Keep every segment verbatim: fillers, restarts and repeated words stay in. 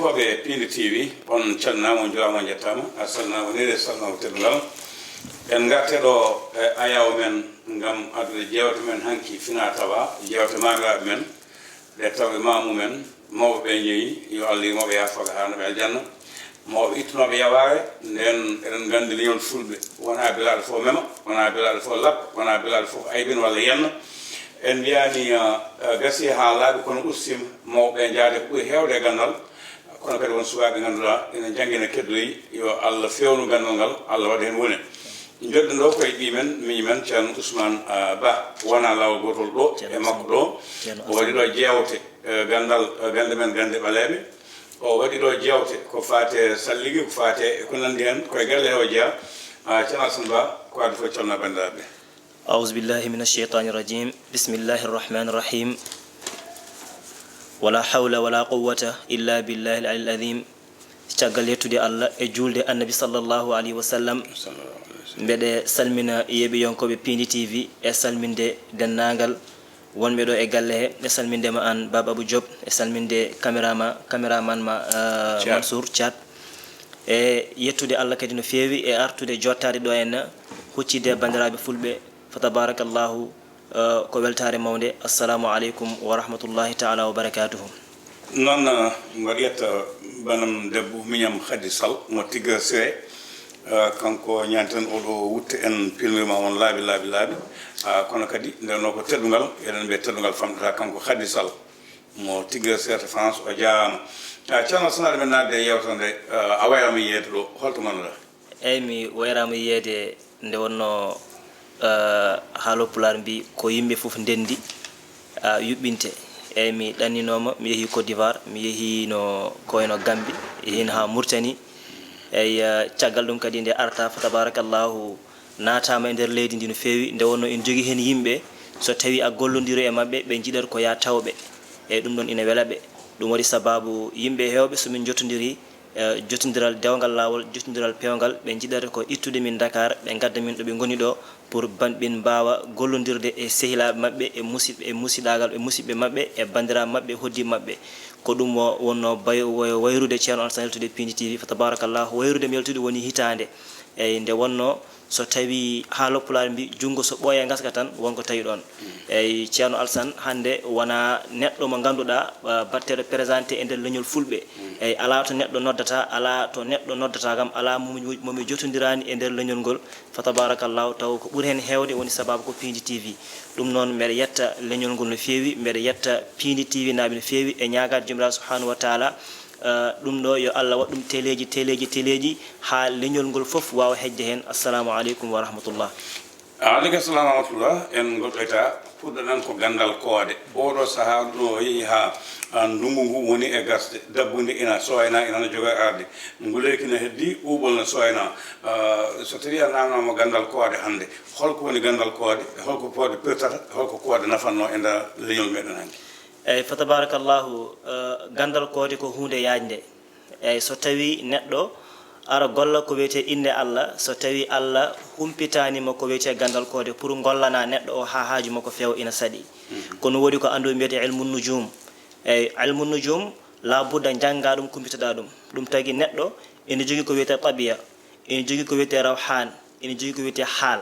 Koɓe Piindi T V, on calminaama, on njuuraama, on njettaama. A salminaama neɗe, salminaama teddungal. En ngartee ɗo e ayaawo men ngam addude jeewte men hanki finaa tawaa, jeewte maamiraaɓe men, ɗe tawɓe maamu men, mawɓe ɓe ñeeñi, yo Allah yurmo ɓe, yaafo ɓe, haarno ɓe aljanna. Mawɓe ittunooɓe yawaare, nden eɗen nganndi leñol Fulɓe, wonaa bilaaɗo fof mema, wonaa bilaaɗo fof lappa, wonaa bilaaɗo fof aybina walla yenna. En mbiyaani, ah, ah, gasii haa laaɓi, kono ustiima, mawɓe ɓe njaade ko ɓuri heewde e ganndal. Kono kadi won sukaaɓe ngannduɗaa ina njanngina keddoyi, yo Allah feewnu ganndal ngal, Allah waɗa heen wone. Njoɗɗen ɗo koye ɓii men, miñi men, Ceerno Ousmane, ah, Ba, wonaa laawol gootol ɗo e makko ɗo. O waɗi ɗo jeewte, eh, ganndal, eh, gannde men, gannde ɓaleeɓe. O waɗi ɗo jeewte ko faate salligi, ko faate e ko nanndi heen, koye galle he o jeyaa. Ah, Ceerno Alassane Ba, ko adii fof calminaa banndiraaɓe. أعوذ بالله من الشيطان الرجيم. بسم الله الرحمن الرحيم. ولا حول ولا قوة إلا بالله العلي العظيم. Caggal yettude Allah e juulde Annabi sallallahu alayhi wa sallam, mbeɗe salmina yeeɓiyankooɓe Piindi T V e salminde denndaangal wonɓe ɗo e galle he, e salminde ma aan Baaba Abou Diop, e salminde caméra ma, caméraman ma, ah, Thiat. Mansour Thiat. E yettude Allah kadi no feewi e artude jottaade ɗo henna, huccitde e banndiraaɓe Fulɓe, fa tabarakallahu, eh, ko weltaare mawnde. Assalamu aleykum wa rahmatullahi taala wa barakatuhu. Noon, eh, mboɗo yetta banam debbo, miñam Khady Sall, mo Tigga Siré. Eh, kanko ñaanten oɗo wutte en, pilmirma on laabi, laabi, laabi. Ah, kono kadi, nde wonno ko teddungal, eɗen mbiya teddungal famɗata, kanko Khady Sall, mo Tigga Siré to France, o jaaraama. Ah, Ceerno, so aɗa men naatde e yeewtere nde, eh, a wayraama yiyeede ɗo, holto ngonnoɗaa? Eey, mi wayraama yiyeede nde wonno, eh, haalo Pulaar mbi, ko yimɓe fof ndenndi, ah, yuɓɓinte. Eey, mi ɗanninooma, mi yehii Côte d'Ivoire, mi yehii no, ko wayno Gambie, yehiino haa Mauritanie. Eey, eh, caggal ɗum kadi nde arta, fa tabarakallahu, naataama e nder leydi ndi no feewi, nde wonno ina jogii heen yimɓe, so tawii a gollondirii e maɓɓe, ɓe njiɗat ko yaa taw ɓe. Eey, ɗum ɗoon ina wela ɓe. Ɗum waɗi sabaabu yimɓe heewɓe, so min njottondirii, eh, jottondiral dewngal laawol, jottondiral peewngal, ɓe njiɗata ko ittude min Dakar, ɓe ngadda min ɗo ɓe ngoni ɗo, pour ban-, ɓe mbaawa gollondirde e sehilaaɓe maɓɓe, e musiɗ-, e musiɗaagal, e musiɗɓe maɓɓe, e banndiraaɓe maɓɓe, e hoɗdiiɓe maɓɓe. Ko ɗum o wonnoo bay-, way-, wayrude Ceerno Alassane yaltude Piindi T V, fa tabarakallah, wayrude mi yaltude woni hitaande. Eey, nde wonnoo, so tawii haalo Pulaar mbi, junngo so ɓooyii ngaska tan, won ko tawi ɗoon. Eey, Ceerno Alassane, hannde wonaa neɗɗo mo ngannduɗaa, ah, batteeɗo présenté e nder leñol Fulɓe. Eey, alaa to neɗɗo noddata, alaa to neɗɗo noddata kam, alaa mo mi, mo mi jotondiraani e nder leñol ngol. Fa tabarakallahu, taw ko ɓuri heen heewde woni sabaabu ko Piindi T V. Ɗum noon, mbeɗa yetta leñol ngol no feewi, mbeɗa yetta Piindi T V naaɓe no feewi, e ñaagaade Joomiraaɗo subhanahu wa taala, eh, ɗum ɗo yo Allah waɗ ɗum teleeji, teleeji, teleeji, haa leñol ngol fof waawa heƴde heen. Assalamu aleykum wa rahmatullah. Aleykum salam wa rahmatullah. En ngoɗɗoyta, puɗɗoɗen ko ganndal koode. Oɗo sahaa no yehi haa, ah, ndunngu ngu woni e gasde, dabbude ina sooyna, ina no joga arde. Nguleeki no heddii, ɓuuɓol no sooyna. Ah, so tawii a naamnaama ganndal koode hannde, holko woni ganndal koode? E holko koode pirtata? E holko koode nafannoo e nder leñol meɗen hanki? Eey, fa tabarakallahu, eh, ganndal koode ko huunde yaajnde. Eey, so tawii neɗɗo ara golla ko wiyetee innde Allah, so tawii Allah humpitaani mo ko wiyetee ganndal koode pour ngollana neɗɗo o haa haaju makko feewa, ina saɗi. Mhm. Kono woodi ko anndu wiyetee ilmu nujum. Eey, ilmu nujum, laabudda njanngaa ɗum, kumpitoɗaa ɗum. Ɗum tagi neɗɗo ina jogii ko wiyetee tabiya, ina jogii ko wiyetee rawhaan, ina jogii ko wiyetee haal.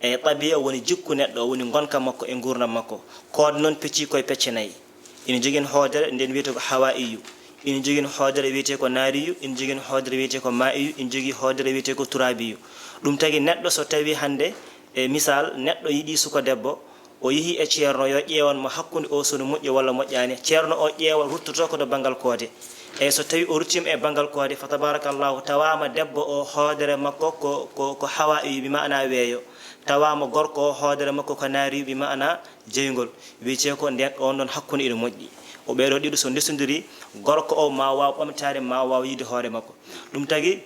E tabiya woni jikku neɗɗo, woni ngonka makko e nguurndam makko. Koode noon peccii koye pecce nayi. Ina jogii heen hoodere, nden wiyetee ko hawaiyu. Ina jogii heen hoodere wiyetee ko naariyu, ina jogii heen hoodere wiyetee ko maaiyu, ina jogii hoodere wiyetee ko turaabiyu. Ɗum tagi neɗɗo so tawii hannde, e misal, neɗɗo yiɗii suka debbo, o yehi e ceerno, yo ƴeewan mo hakkunde o so no moƴƴi walla moƴƴaani. Ceerno o ƴeewa, ruttoto ko to banngal koode. Eey, so tawii o ruttiima e banngal koode, fa tabarakallahu, tawaama debbo o hoodere makko ko, ko, ko hawaiyu, bi maana weeyo. Tawaama gorko o hoodere makko ko naariyu, bi maana jeyngol. Wiyetee ko nden ɗoon ɗoon hakkunde ina moƴƴi. O ɓeeɗo ɗiɗo so ndesondirii, gorko o ma waaw ɓamtaade, ma waaw yiide hoore makko. Ɗum tagi,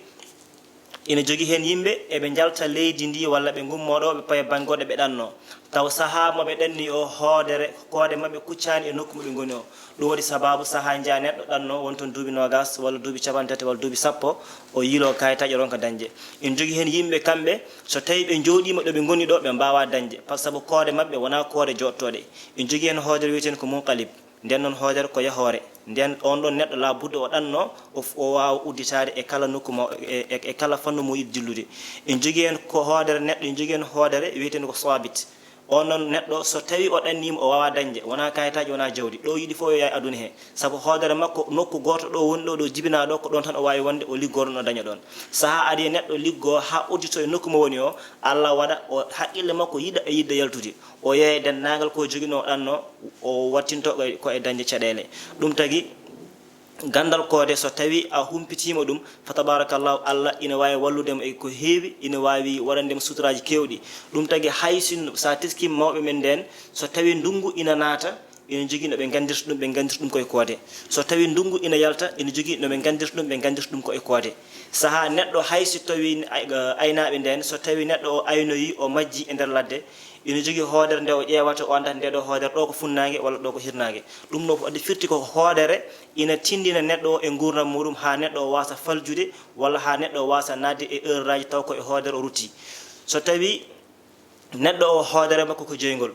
ina jogii heen yimɓe eɓe njalta leydi ndi walla ɓe ngummoo ɗo, ɓe paya bannge goɗɗo, ɓe ɗannoo. Taw sahaa mo ɓe ɗanni o hoodere, koode maɓɓe kuccaani e nokku mo ɓe ngoni o. Ɗum waɗi sabaabu sahaa njiyaa neɗɗo ɗannoo won toon duuɓi noogaas walla duuɓi cappanɗe tati walla duuɓi sappo, o yiiloo kaayitaaji, o ronka dañde. Ina jogii heen yimɓe kamɓe, so tawii ɓe njooɗiima ɗo ɓe ngoni ɗo, ɓe mbaawaa dañde. Par ce que koode maɓɓe wonaa koode jooɗtooɗe. Ina jogii heen hoodere wiyetee ko munqalib. Nden noon hoodere ko yahoore. Nden on ɗon neɗɗo laabudda o ɗanno, o f-, o waawa udditaade e kala nokku mo, e, e, e kala fannu mo yiɗi dillude. En jogii en ko hoodere neɗɗo, en jogii en hoodere wiyeteende ko saabit. On ɗon neɗɗo, so tawii o ɗanniima, o waawaa dañde, wonaa kayitaaji, wonaa jawdi. Ɗo yiɗi fof yo yahay aduna he. Sabu hoodere makko, nokku gooto ɗo woni ɗo, ɗo jibinaa ɗo, ko ɗon tan o waawi wonde, o liggoro ɗon, o daña ɗon. Sahaa arii e neɗɗo liggoo haa udditoo e nokku mo woni o, Allah waɗa o haqqille makko yiɗa e yiɗde yaltude. O yeeya denndaangal ko joginoo ɗanno, o wattinto ko e, ko e dañde caɗeele. Ɗum tagi, ganndal koode, so tawii a humpitiima ɗum, fa tabarakallahu, Allah ina waawi wallude mo e ko heewi, ina waawi waɗande mo suturaaji keewɗi. Ɗum tagi, hay sinno so a teskiima mawɓe men ndeen, so tawii ndunngu ina naata, ina jogii no ɓe nganndirta ɗum, ɓe nganndirta ɗum ko e koode. So tawii ndunngu ina yalta, ina jogii no ɓe nganndirta ɗum, ɓe nganndirta ɗum ko e koode. Sahaa neɗɗo, hay si tawii ay-, aynaaɓe ndeen, so tawii neɗɗo o aynoyii, o majjii e nder ladde, ina jogii hoodere nde o ƴeewata, o anndat nde ɗo hoodere ɗo ko funnaange walla ɗo ko hirnaange. Ɗum ɗo ko addi firti ko hoodere ina tinndina neɗɗo o e nguurndam muuɗum haa neɗɗo o waasa faljude walla haa neɗɗo o waasa naatde e heureureaaji taw ko e hoodere o rutti. So tawii neɗɗo o hoodere makko ko jeyngol,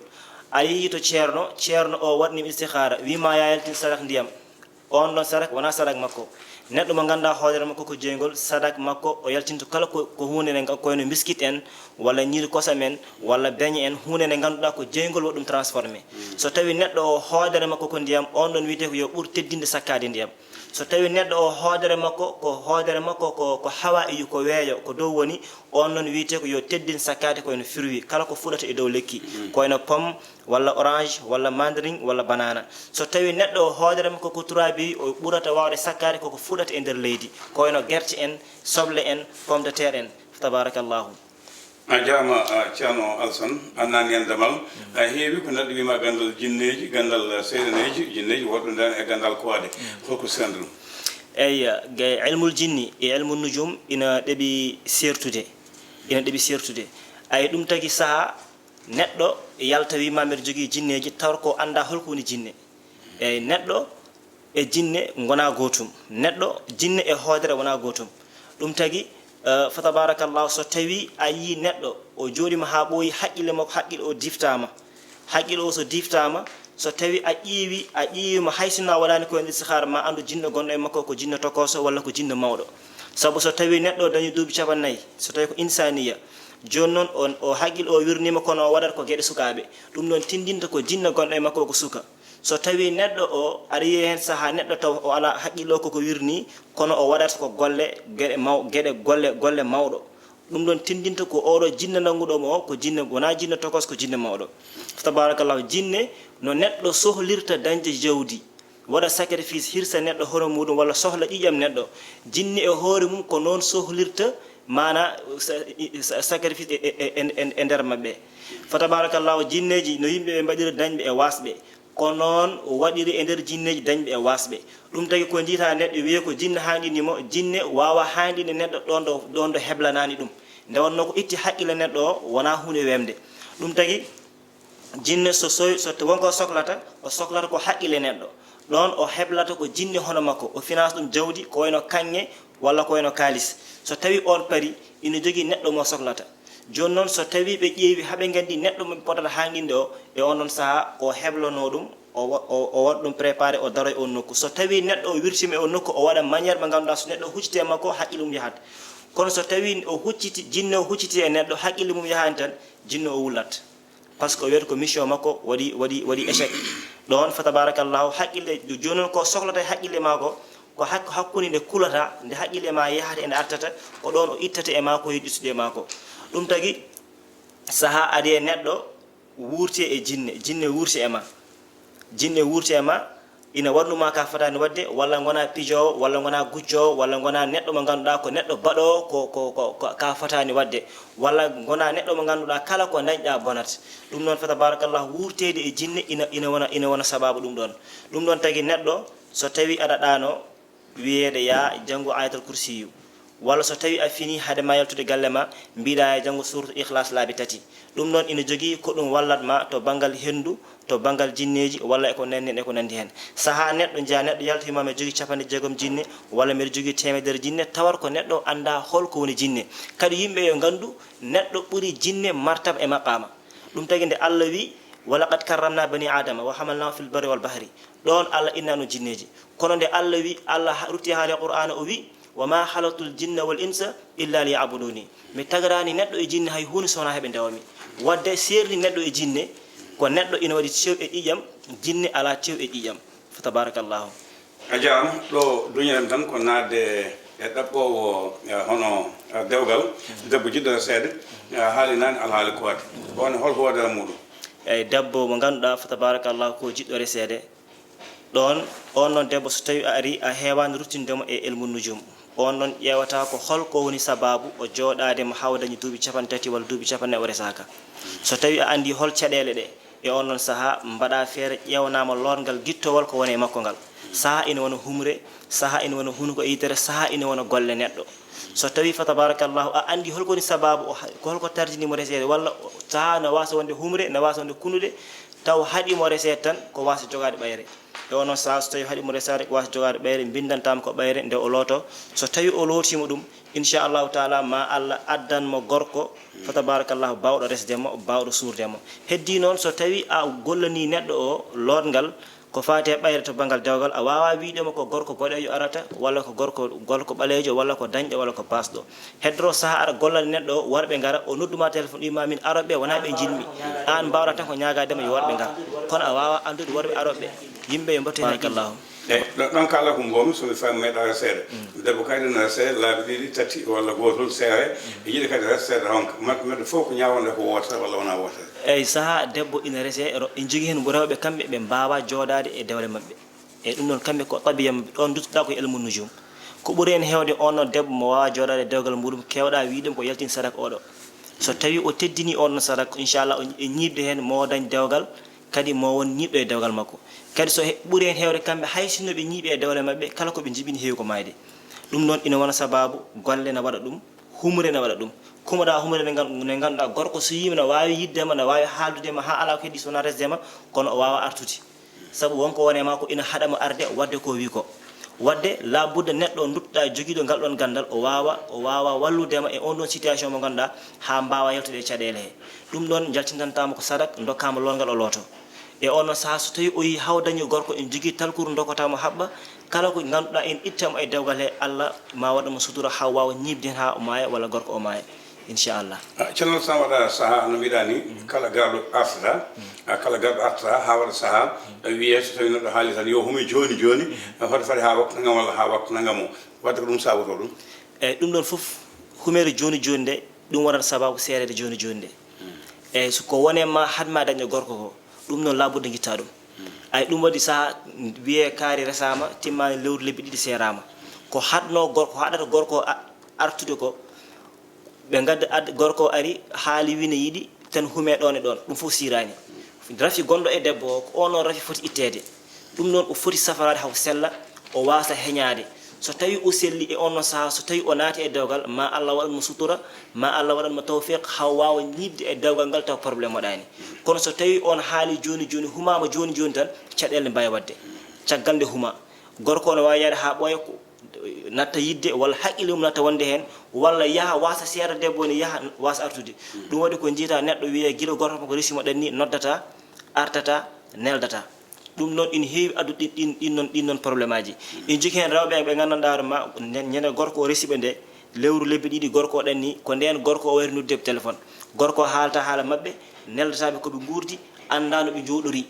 a yehii to ceerno, ceerno o waɗnii istikhaara, wii ma yaa yaltin sadak ndiyam. On ɗon sadak wonaa sadak makko. Neɗɗo mo ngannduɗaa hoodere makko ko jeyngol, sadak makko o yaltinto kala ko, ko huunde nde nga-, ko wayno mbiskit en, walla ñiiri kosam en, walla beñe en, huunde nde ngannduɗaa ko jeyngol waɗi ɗum transformé. So tawii neɗɗo o hoodere makko ko ndiyam, on ɗon wiyetee ko yo ɓur teddinde sakkaade ndiyam. So tawii neɗɗo o hoodere makko ko, hoodere makko ko, ko hawaa iyu, ko weeyo, ko dow woni, on ɗon wiyetee ko yo teddin sakkaade ko wayno fruit, kala ko fuɗata e dow lekki, ko wayno pomme, walla orange, walla mandarin, walla banana. So tawii neɗɗo o hoodere makko ko turabi, o ɓurata waawde sakkaade koko fuɗata e nder leydi, ko wayno gerte en, soble en, pomme de terre en. Tabarakallahu. A jaama, a Ceerno Alsan, a naani en damal. A heewi ko neɗɗo wiima ganndal jinneeji, ganndal seyɗaneeji, jinneeji, woɗɗo ndeen e ganndal koode. Holko sendrum? Eyya, ge-, ilmul jinni e ilmu nujum ina ɗeɓi seertude. Ina ɗeɓi seertude. Ay ɗum tagi sahaa neɗɗo yalta wiima mbeɗa jogii jinneeji, tawa ko anndaa holko woni jinne. Eyyi, neɗɗo e jinne ngonaa gootum. Neɗɗo, jinne e hoodere wonaa gootum. Ɗum tagi, eh, fa tabarakallahu, so tawii a yii neɗɗo, o jooɗiima haa ɓooyi, haqqille makko, haqqille o diftaama. Haqqille o so diftaama, so tawii a ƴeewi, a ƴeewiima, hay sinno a waɗaani ko e nder istihara, ma anndu jinne gonɗo e makko ko jinne tokooso walla ko jinne mawɗo. Sabu so tawii neɗɗo o dañi duuɓi capannayyi, so tawii ko insaniya, jooni noon on, o haqqille o wirniima, kono o waɗata ko geɗe sukaaɓe. Ɗum noon tinndinta ko jinne gonɗo e makko ko suka. So tawii neɗɗo o arii heen sahaa, neɗɗo taw o alaa haqqille o koko wirnii, kono o waɗata ko golle, geɗe maw-, geɗe golle, golle mawɗo. Ɗum ɗoon tinndinta ko oɗo jinne nannguɗo mo o, ko jinne, wonaa jinne tokos, ko jinne mawɗo. Tabarakallahu, jinne no neɗɗo sohlirta dañde jawdi, waɗa sacrifice, hirsa neɗɗo hono muɗum, walla sohla ƴiiƴam neɗɗo. Jinne e hoore mum ko noon sohlirta, maana sa-, i-, sa-, sacrifice e, e, e, e, e nder maɓɓe. Fa tabarakallahu, jinneeji no yimɓe ɓe mbaɗira dañɓe e waasɓe. Ko noon o waɗiri e nder jinneeji dañɓe e waasɓe. Ɗum tagi ko njiytaa neɗɗo wiyee ko jinne haanɗini mo, jinne waawa haanɗinde neɗɗo ɗoon ɗo, ɗoon ɗo heblanaani ɗum. Nde wonnoo ko itti haqqille neɗɗo o, wonaa huunde weemde. Ɗum tagi jinne so, so, so won ko soklata, o soklata ko haqqille neɗɗo. Ɗoon o heblata ko jinne hono makko, o finance ɗum jawdi, ko wayno kaŋŋe walla ko wayno kaalis. So tawii oon parii, ina jogii neɗɗo mo soklata. Jooni noon, so tawii ɓe ƴeewi haa ɓe nganndii neɗɗo mo ɓe potata haanɗinde o, e oon ɗoon sahaa, o heblanoo ɗum, o wa-, o, o waɗa ɗum préparé, o daroya oon nokku. So tawii neɗɗo o wirtiima e oon nokku, o waɗa manière mo ngannduɗaa, so neɗɗo hucciti e makko, haqqille mum yahat. Kono so tawii o hucciti, jinne o hucciti e neɗɗo, haqqille mum yahaani tan, jinne o wullat. Par ce que o wiyata ko mission makko waɗi, waɗi, waɗi échec. Ɗoon, fa tabarakallahu, haqqille, jooni noon ko soklata e haqqille maa ko, ko hak-, hakkunde nde kulata, nde haqqille maa yahata e nde artata, ko ɗoon o ittata e maa ko heddii e maa ko. Ɗum tagi, sahaa arii e neɗɗo wuurti e jinne, jinne wuurti e maa. Jinne wuurti e maa, ina waɗnu maa ka fotaani waɗde, walla ngonaa pijoowo, walla ngonaa gujjoowo, walla ngonaa neɗɗo mo ngannduɗaa ko neɗɗo baɗoowo ko, ko, ko, ko ka fotaani waɗde, walla ngonaa neɗɗo mo ngannduɗaa kala ko ndañɗaa bonat. Ɗum noon, fa tabarakallah, wuurteede e jinne ina, ina wona, ina wona sabaabu ɗum ɗoon. Ɗum ɗoon tagi neɗɗo, so tawii aɗa ɗaanoo, wiyeede yaa janngu Ayatal Kursiyu, walla so tawii a finii hade ma yaltude galle ma, mbiɗa yaa janngu Suuratul Ikhlaas laabi tati. Ɗum noon ina jogii ko ɗum wallat ma to banngal henndu, to banngal jinneeji, walla e ko nanndi heen, e ko nanndi heen. Sahaa neɗɗo, njiyaa neɗɗo yaltoyi ma, mbeɗa jogii capanɗe jeegom jinne, walla mbeɗa jogii teemedere jinne, tawat ko neɗɗo anndaa hol ko woni jinne. Kadi yimɓe yo nganndu, neɗɗo ɓuri jinne martaba e maqaama. Ɗum tagi nde Allah wi, Walaqad karramna bani Adama wa hamalnahum fil barri wal bahri. Ɗon Allah innano jinneji. Kono nde Allah wi, Allah ha-, rutti haali Qur'ana o wi, "Wa ma khalaqtul jinna wal insa illa liya'buduni." Mi tagarani neɗɗo e jinne hay hunde sona heɓe ndewami. Wadde serni neɗɗo e jinne, ko neɗɗo ina waɗi tew e ƴiƴam, jinne ala tew e ƴiƴam. Fa tabarakallahu. A jaaraama. Ɗo duñiren tan ko naatde e ɗaɓɓoowo, eh, hono, eh, dewgal, debbo jiɗɗo seede, eh, haali naane alhaali koode. Ko on hol hoodere muɗum? Eyi, debbo mo ngannduɗaa, fa tabarakallah, ko jiɗɗo reseede. Ɗoon, on noon debbo, so tawii a arii, a heewaani ruttinde mo e ilmu nujum. On noon ƴeewata ko hol ko woni sabaabu o jooɗaade mo haa o dañi duuɓi capanɗe tati walla duuɓi capanɗe nayi o resaaka. So tawii a anndii hol caɗeele ɗe, e on noon sahaa, mbaɗa feere ƴeewanaama lootngal gittowal ko woni e makko ngal. Sahaa ina wona humre, sahaa ina wona hunuko e yitere, sahaa ina wona golle neɗɗo. So tawii fa tabarakallahu a anndi hol ko woni sabaabu o, ha-, ko hol ko tardini mo reseede, walla o, sahaa na waasa wonde humre, na waasa wonde kunude, taw haɗi mo reseede tan ko waasa jogaade ɓayre. E on noon sahaa so tawii haɗi mo resaade ko waasa jogaade ɓayre, mbinndantaama ko ɓayre nde o looto. So tawii o lootiima ɗum, inchallahu taala ma Allah addan mo gorko, fa tabarakallahu, baawɗo resde mo, baawɗo suurde mo. Heddii noon, so tawii a gollanii neɗɗo o lootngal, ko faati e ɓayre to banngal dewgal, a waawaa wiyde mo ko gorko boɗeejo arata, walla ko gorko, gorko ɓaleejo, walla ko dañɗo, walla ko baasɗo. Heddoro sahaa aɗa gollana neɗɗo o, worɓe ngara, o nodduma téléphone, wima min aroɓe wonaa ɓe njiɗmi. Aan mbaawɗa tan ko ñaagaade ma yo worɓe ngar. Kono a waawaa anndude worɓe aroɓe. Yimɓe yo mbattu heen hakkille. Barakallahu. Eyi, ɗo-, ɗon kala ko mboomi, so mi faami meeɗa seeɗa. Debbo kadi na seeɗa, laabi ɗiɗi, tati, walla gootol seere, e yiɗi kadi rese seeɗa ronka. Maɓɓe, maɓɓe fof ko ñaawonde ko wootere walla wonaa wootere. Eyi, sahaa debbo ina resee, ro-, ina jogii heen rewɓe kamɓe ɓe mbaawaa jooɗaade e dewle maɓɓe. Eyi, ɗum noon kamɓe ko tabiya maɓɓe, ɗoon nduttuɗaa ko e ilmu nujum. Ko ɓuri heen heewde on noon debbo mo waawaa jooɗaade e dewgal muɗum, keewɗaa wiyde mo ko yaltin sadak oɗo. So tawii o teddinii on noon sadak, inchallah, o, e ñiiɓde heen mo dañ dewgal, kadi mo won ñiiɓɗo e dewgal makko. Kadi so he-, ɓuri heen heewde kamɓe, hay sinno ɓe ñiiɓi e dewle maɓɓe, kala ko ɓe njiɓini heewi ko maayde. Ɗum noon ina wona sabaabu golle na waɗa ɗum, humre na waɗa ɗum. Kumoɗaa humre nde ngan-, nde ngannduɗaa gorko so yiima na waawi yiɗde ma, na waawi haaldude ma haa alaa ko heddii so wonaa resde ma, kono o waawaa artude. Sabu won ko woni e ma ko ina haɗa mo arde waɗde ko wii ko. Waɗde laabudda neɗɗo o nduttuɗaa jogiiɗo ngal ɗoon ganndal, o waawa, o waawa wallude ma e on ɗoon situation mo ngannduɗaa haa mbaawaa yaltude e caɗeele he. Ɗum ɗoon njaltintantaama ko sadak, ndokkaama lootngal o looto. E oon noon sahaa, so tawii o yii haa o dañi gorko ene jogii talkuru, ndokkata mo haɓɓa, kala ko ngannduɗaa ene itta mo e dewgal he, Allah ma waɗan mo sutura haa o waawa ñiiɓde heen haa o maaya walla gorko o maaya, inchallah. Ah, Ceerno Alassane, waɗa sahaa no mbiɗa ni, kala garɗo artata, ah, kala garɗo artata haa waɗa sahaa, ah, wiyee so tawii neɗɗo haali tan yo hume jooni jooni, ah, hoto fade haa waktu nanngam walla haa waktu nanngam o. Waɗde ko ɗum saabotoo ɗum. Eyi, ɗum ɗoon fof, humeede jooni jooni nde, ɗum wonata sabaabu seereede jooni jooni nde. Eyi, so ko woni e ma haɗ ma dañde gorko ko, ɗum noon laabudda ngitta ɗum. Ay, ɗum waɗi sahaa wiyee kaari resaama, timmaani lewru lebbi ɗiɗi seeraama. Ko haɗnoo gorko, ko haɗata gorko a-, artude ko, ɓe ngadda ad-, gorko o ari, haali wii ne yiɗi, tan humee ɗoon e ɗoon. Ɗum fof siiraani. Rafi gonɗo e debbo o, ko oon noon rafi foti itteede. Ɗum noon o foti safaraade haa o sella, o waasa heñaade. So tawii o selli e oon noon sahaa, so tawii o naati e dewgal, ma Allah waɗan mo sutura, ma Allah waɗan mo tawfiq, haa o waawa ñiiɓde e dewgal ngal taw problème waɗaani. Kono so tawii oon haali jooni jooni, humaama jooni jooni tan, caɗeele ne mbaawi waɗde. Caggal nde huma, gorko o ne waawi yahde haa ɓooya ko, natta yiɗde, walla haqqille mum natta wonde heen, walla yaha waasa seera debbo ne, yaha waasa artude. Ɗum waɗi ko njiyata neɗɗo wiyee gila gorko makko resi mo ɗanni, noddata, artata, neldata. Ɗum noon ina heewi addude ɗin, ɗin, ɗin noon, ɗin noon problème aji. Ina jogii heen rewɓe ɓe nganndanɗaa hoore ma, ñande gorko o resi ɓe nde, lewru lebbi ɗiɗi gorko o ɗanni, ko ndeen gorko o wayri noddude téléphone. Gorko o haalta haala maɓɓe, neldata ɓe ko ɓe nguurdi, anndaa no ɓe njooɗori.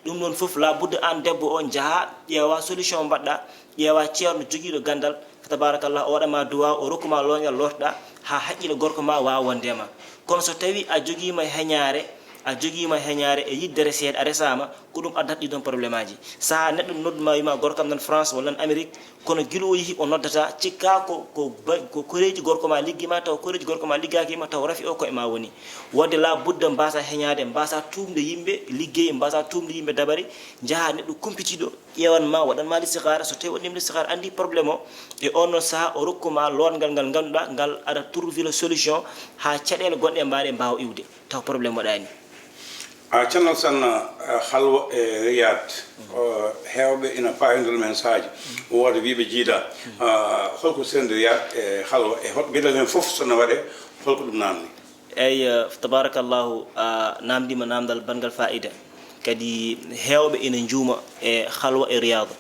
Ɗum ɗoon fof, laabudda aan debbo o njahaa, ƴeewaa solution mbaɗɗaa, ƴeewaa ceerno jogiiɗo ganndal, fa tabarakallah, o waɗa ma duwaa, o rokku ma loñal lootoɗaa, haa haqqille gorko ma waawa wonde e ma. Kono so tawii a jogiima heñaare, a jogiima heñaare e yiɗde reseede, a resaama, ko ɗum addata ɗii ɗoon problème aji. Sahaa neɗɗo noddu ma, wii ma gorko am nan France walla nan Amérique, kono gila o yehi o noddata, cikkaa ko, ko ba-, ko koreeji gorko ma liggi ma, taw koreeji gorko ma liggaaki ma, taw rafi o ko e ma woni. Waɗde laabudda mbaasaa heñaade, mbaasaa tuugde yimɓe liggey, mbaasaa tuugde yimɓe dabare, njahaa neɗɗo kumpitiiɗo, ƴeewan ma, waɗan ma listihaara, so tawii waɗi ma listihaara, anndi problème o, e oon noon sahaa o rokku ma lootngal ngal ngannduɗaa, ngal aɗa trouver le solution haa caɗeele goɗɗe mbaaɗe mbaawa iwde, taw problème waɗaani. A, Ceerno Alassane, a, halwa e riyaad, o, heewɓe ina paayondira men sahaaji, wooda wiyɓe jiida. A, holko sendi riyaad e halwa e hol geɗal heen fof so na waɗe, holko ɗum naamni? Eyi, eh, tabarakallahu, a namdima namdal bangal fa'ida. Kadi heewɓe ina njuuma e halwa e riyada.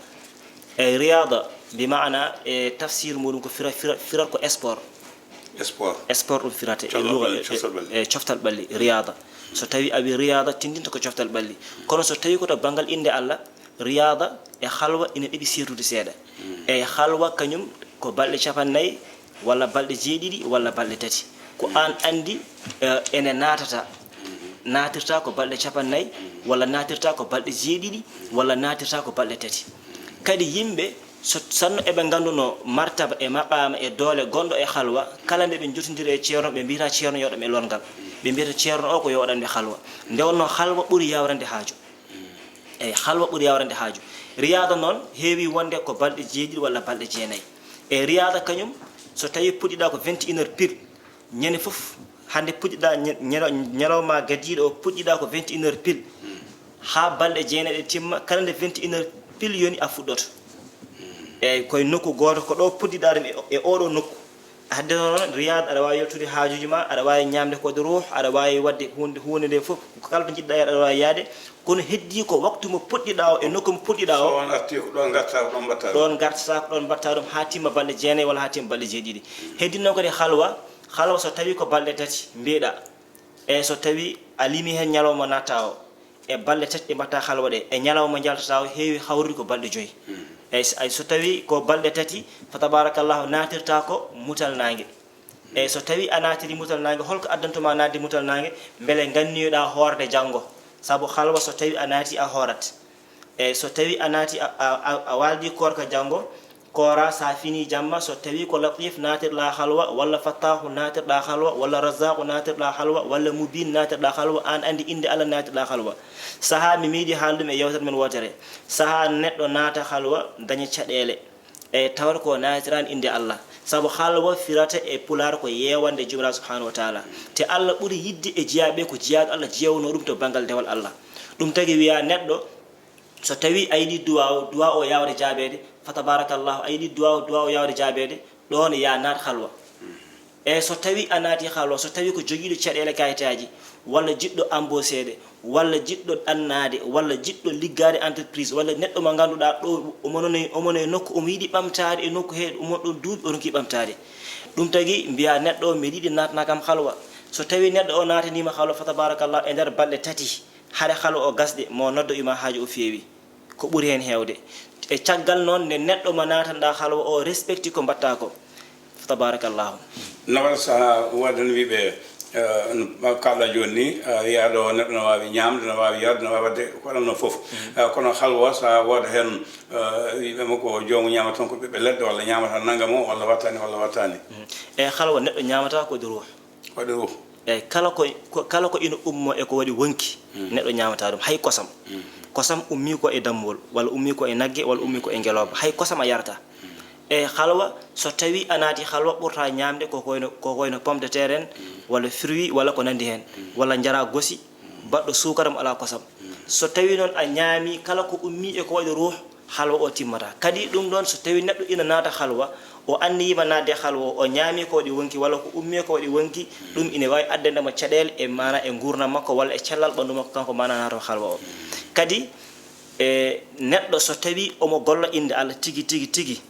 E riyada, bi maana e tafsir muɗum ko fira, fira, firat ko sport. Sport. Sport ɗum firata e Coftal luga, ɓalli, e, coftal ɓalli. E, e coftal ɓalli, riyada. So tawi a wi riyada, tindinta ko coftal ɓalli. Kono so tawi ko to bangal innde Allah, riyada e halwa ina ɗeɓi seertude seeɗa. E halwa kañum ko balɗe capannayyi walla balɗe jeeɗiɗi walla balɗe tati. Ko aan anndi, eh, ene naatata. Naatirta ko balɗe capannayyi walla naatirta ko balɗe jeeɗiɗi walla naatirta ko balɗe tati. Kadi yimɓe so, sanno eɓe ngannduno martaba e maqaama e doole gonɗo e halwa, kala nde ɓe njotondiri e ceerno, ɓe mbiyata ceerno yoɗam e lonngal. Ɓe mbiyata ceerno o ko yo waɗan ɓe halwa. Nde wonno halwa ɓuri yawrande haaju. Eyi, halwa ɓuri yawrande haaju. Riyada noon heewi wonde ko balɗe jeeɗiɗi walla balɗe jeenayi. E riyada kañum, so tawi puɗɗiɗa ko vingt et une heures pile, ñande fof, hannde puɗɗiɗa ña-, ñalo-, ñalawma gadiiɗo o puɗɗiɗa ko vingt et une heures pile. Haa balɗe jeenayi ɗe timma, kala nde vingt et une heures pile yoni a fuɗɗoto. Eyi, koye nokku gooto, ko ɗo puɗɗiɗa ɗum e, e oɗo nokku. Hadde noon, riyada, aɗa waawi yaltude haajuuji ma, aɗa waawi ñaamde ko de ruuh, aɗa waawi waɗde huunde, huunde nde fof, ko kala to njiɗɗa yaade, aɗa waawi yaade. Kono heddii ko waktu mo puɗɗiɗa o e nokku mo puɗɗiɗa o. So on artii ko ɗon ngarta, ko ɗon mbaɗta ɗum. Ɗon ngartata, ko ɗon mbaɗta ɗum haa timma balɗe jeenayi walla haa timma balɗe jeeɗiɗi. Heddii noon kadi halwa, halwa so tawi ko balɗe tati mbiyeɗa. E so tawi a limi heen ñalawma natta o, e balɗe tati ɗe mbaɗta halwa ɗe, e ñalawma njaltata o heewi hawrude ko balɗe joyi. Eyi, so, ay, so tawi ko balɗe tati, fa tabarakallahu, naatirta ko mutal naange. Eyi, so tawi a naatiri mutal naange, holko addantuma naatde mutal naange? Mbele nganniyoɗa hoorde janngo. Sabu halwa so tawi a naati a hoorat. Eyi, so tawi a naati a, a, a, a waaldi koorka janngo, koora sa fini jamma, so tawi ko Latif naatirɗa halwa, walla Fattahu naatirɗa halwa, walla Razzaqu naatirɗa halwa, walla Mubin naatirɗa halwa, aan anndi innde Allah naatirɗa halwa. Sahaa mi meeɗi haalde ɗum e yeewtere men wootere. Sahaa neɗɗo naata halwa, daña caɗeele. E tawata ko naatiraani innde Allah. Sabu halwa firata e Pulaar ko yeewande Joomiraaɗo Subhaanahu wa Taala. Te Allah ɓuri yiɗde e jiyaaɓe ko jiyaaɗo Allah jeewno ɗum to banngal dewal Allah. Ɗum tagi wiya neɗɗo, so tawi a yiɗi duwaaw, duwaaw o yaawde jaabeede, fa tabarakallahu, a yiɗi duwaaw, duwaaw o yaawde jaabeede, ɗoon ya naat halwa. E so tawi a naati halwa, so tawi ko jogiiɗo caɗeele kayitaaji, walla jiɗɗo embaucheede, walla jiɗɗo ɗannaade, walla jiɗɗo liggaade entreprise, walla neɗɗo mo ngannduɗaa ɗo omo noni, omo no e nokku, omo yiɗi ɓamtaade e nokku he, omo ɗo duuɓi, o ronki ɓamtaade. Ɗum tagi mbiya neɗɗo o, mbeɗa yiɗi naatna kam halwa. So tawi neɗɗo o naataniima halwa, fa tabarakallah, e nder balɗe tati, hade halwa o gasde, mo noddo ima haaju o feewi. Ko ɓuri heen heewde. E caggal noon, nde neɗɗo mo naatanɗaa halwa o respecti ko mbaɗta ko. Tabarakallahu. Nawal saha waɗan wiɓe, eh, no kalɗa jooni ni, eh, wiya ɗo neɗɗo no waawi ñaamde, no waawi yarde, no waawi waɗde ko ɗum no fof. Eh, kono halwa saha wooda heen, eh, wiɓe mo ko joomu ñaama tan ko ɓiɓɓe leɗɗe walla ñaamata nannga mo walla wattani walla wattani. E halwa neɗɗo ñaamata ko de ruuh. Waɗi ruuh. Eyi, kala ko, ko, kala ko ina ummo e ko waɗi wonki, neɗɗo ñaamata ɗum, hay kosam. Kosam ummi ko e dammol, walla ummi ko e nagge, walla ummi ko e ngelooba, hay kosam a yarata. E halwa, so tawi a naati halwa, ɓurta ñaamde ko koyno, ko koyno pomme de terre en, walla fruit, walla ko nanndi heen, walla njara gosi, baɗɗo suukara mo alaa kosam. So tawi noon a ñaami kala ko ummi e ko waɗi ruuh, halwa o timmata. Kadi ɗum ɗoon, so tawi neɗɗo ina naata halwa, o anniyima naatde halwa o, o ñaami ko waɗi wonki, walla ko ummi ko waɗi wonki, ɗum ina waawi addande mo caɗeele e maana e nguurndam makko, walla e cellal ɓanndu makko, kanko maana naato halwa o. Kadi, e neɗɗo so tawi omo golla innde Allah tigi, tigi, tigi,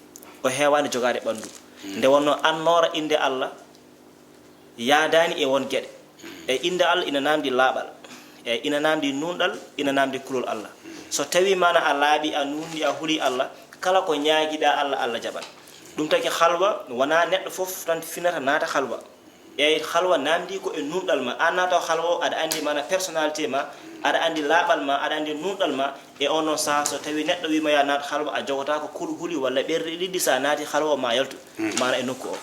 o heewaani jogaade ɓanndu. Nde wonnoo annoora innde Allah, yaadaani e won geɗe. E innde Allah ina naamndi laaɓal. E ina naamndi nuunɗal, ina naamndi kulol Allah. So tawi maana a laaɓi, a nuunɗi, a huli Allah, kala ko ñaagiɗa Allah, Allah jaɓan. Ɗum tagi halwa, wonaa neɗɗo fof tan finata naata halwa. Eyi, halwa naamndi ko e nuunɗal ma. Aan naata halwa o, aɗa anndi maana personnalité ma, aɗa anndi laaɓal ma, aɗa anndi nuunɗal ma. E on noon saha, so tawi neɗɗo wiima ya naat halwa, a jogotaako kulu huli walla ɓerɗe ɗiɗi, sa naati halwa o ma yaltu. Maana e nokku o.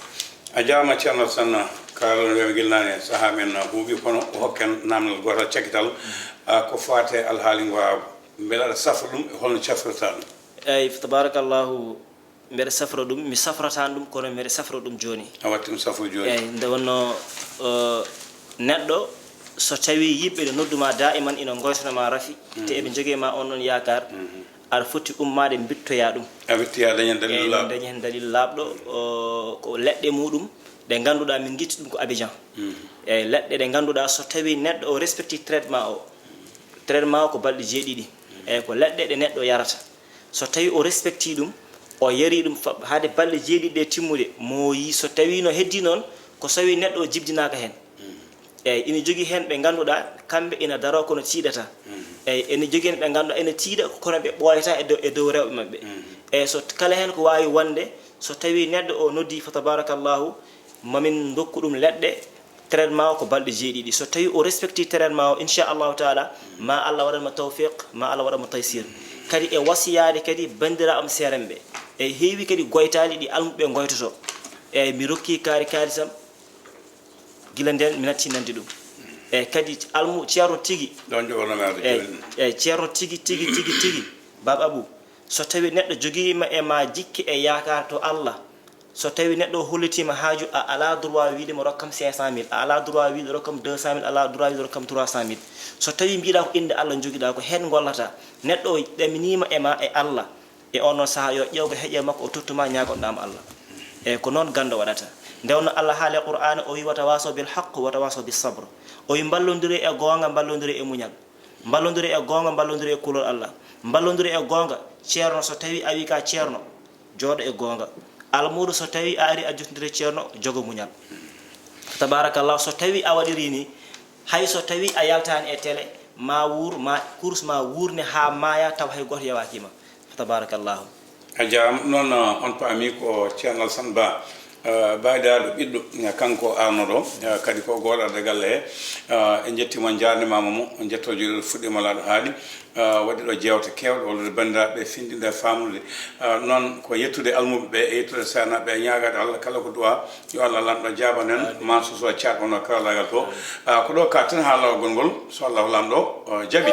A jaaraama Ceerno Sanna, kaalɗon ɓe gila naane, sahaa men huuɓi, kono o hokken naamnal gootal cakkital, a, ko faati e alhaali ngoraagu. Mbela aɗa safra ɗum, e holno cafrirta ɗum? Eyi, tabarakallahu, mbeɗa safra ɗum, mi safrataano ɗum, kono mbeɗa safra ɗum jooni. A watti ɗum safru jooni? Eyi, nde wonnoo, o, neɗɗo, so tawi yimɓe ene noddu ma daa'iman, ina ngoytana ma rafi, te eɓe njogii ma on ɗon yaakaar, aɗa foti ummaade, mbittoyaa ɗum. A wittoyaa, dañen dalil laaɓɗo. Eyi, dañen dalil laaɓɗo, o, ko leɗɗe muɗum, ɗe ngannduɗaa min ngitti ɗum ko Abidjan. Eyi, leɗɗe ɗe ngannduɗaa so tawii neɗɗo o respecti traitement o, traitement o ko balɗe jeeɗiɗi. Eyi, ko leɗɗe ɗe neɗɗo yarata. So tawii o respecti ɗum, o yari ɗum fa-, haade balɗe jeeɗiɗi ɗe timmude, mooyii. So tawii no heddii noon, ko so tawii neɗɗo o jibdinaaka heen. Eyi, ina jogii heen ɓe ngannduɗaa, kamɓe ina daroo kono tiiɗata. Eyi, ina jogii heen ɓe ngannduɗaa ina tiiɗa kono ɓe ɓooyata e dow, e dow rewɓe maɓɓe. Eyi, so kala heen ko waawi wonde, so tawii neɗɗo o noddii fa tabarakallahu, mamin ndokku ɗum leɗɗe, traitement o ko balɗe jeeɗiɗi. So tawii o respecti traitement o, inchallahu taala, ma Allah waɗan mo tawfiq, ma Allah waɗan mo taysir. Kadi e wasiyaade kadi banndiraaɓe am seerenɓe. Eyi, heewi kadi goytaali ɗi almuɓe ngoytoto. Eyi, mi rokki kaari kaalisam, gila ndeen mi natti nande ɗum. Eyi, kadi almu ceerno tigi. Ɗon jogono mi arde Eyi, jooni. Eyi, ceerno tigi, tigi, tigi, tigi. Baaba Abu, so tawii neɗɗo jogiima e ma jikke e yaakaar to Allah, so tawii neɗɗo o hollitiima haaju, a alaa droit wiide mo rokkam cinq cent mille, a alaa droit wiide rokkam deux cent mille, a alaa droit wiide rokkam trois cent mille. So tawii mbiɗa ko innde Allah njogiɗa, ko heen ngollata. Neɗɗo o ɗaminiima e ma e Allah, e on noon sahaa yo ƴeew ko heƴe makko, o tottuma, ñaagoɗa mo Allah. Eyi, ko noon ganndo waɗata. Nde wonno Allah haali e Qur'aana, o wi: "Wa tawasaw bil haqq, wa tawasaw bis sabr." O wi: "Mballondire e goonga, mballondire e muñal." Mballondire e goonga, mballondire e kulol Allah. Mballondire e goonga, ceerno, so tawii a wii ka ceerno, jooɗo e goonga. Almuudo, so tawii a ari a jottondire ceerno, jogo muñal. Tabarakallah, so tawii a waɗirii ni, hay so tawii a yaltaani e tele, ma wuur, ma kurus ma wuurne haa maaya taw hay gooto yawaaki ma. Tabarakallahu. A jaaraama. Noon, uh, on paami ko Ceerno Alsan Ba, uh, baadiyaaɗo ɓiɗɗo, uh, kanko arno ɗo, uh, kadi ko goɗɗo arde galle he. Uh, en njettiima, en njaarnimaama mo, njettooje ɗo fuɗɗiima laaɗo haaɗi, uh, waɗi ɗo jeewte keewɗe, wallude banndiraaɓe, findinde, faamnude. Uh, noon ko yettude almuɓe ɓe, e yettude sehilaaɓe, e ñaagaade Allah kala ko du'a, yo Allah Laamɗo jaaban en, ma soso caat wonno karallaagal to. Uh, ko ɗo ka tan haa laawol ngol, so Allah Laamɗo, uh, jaɓi.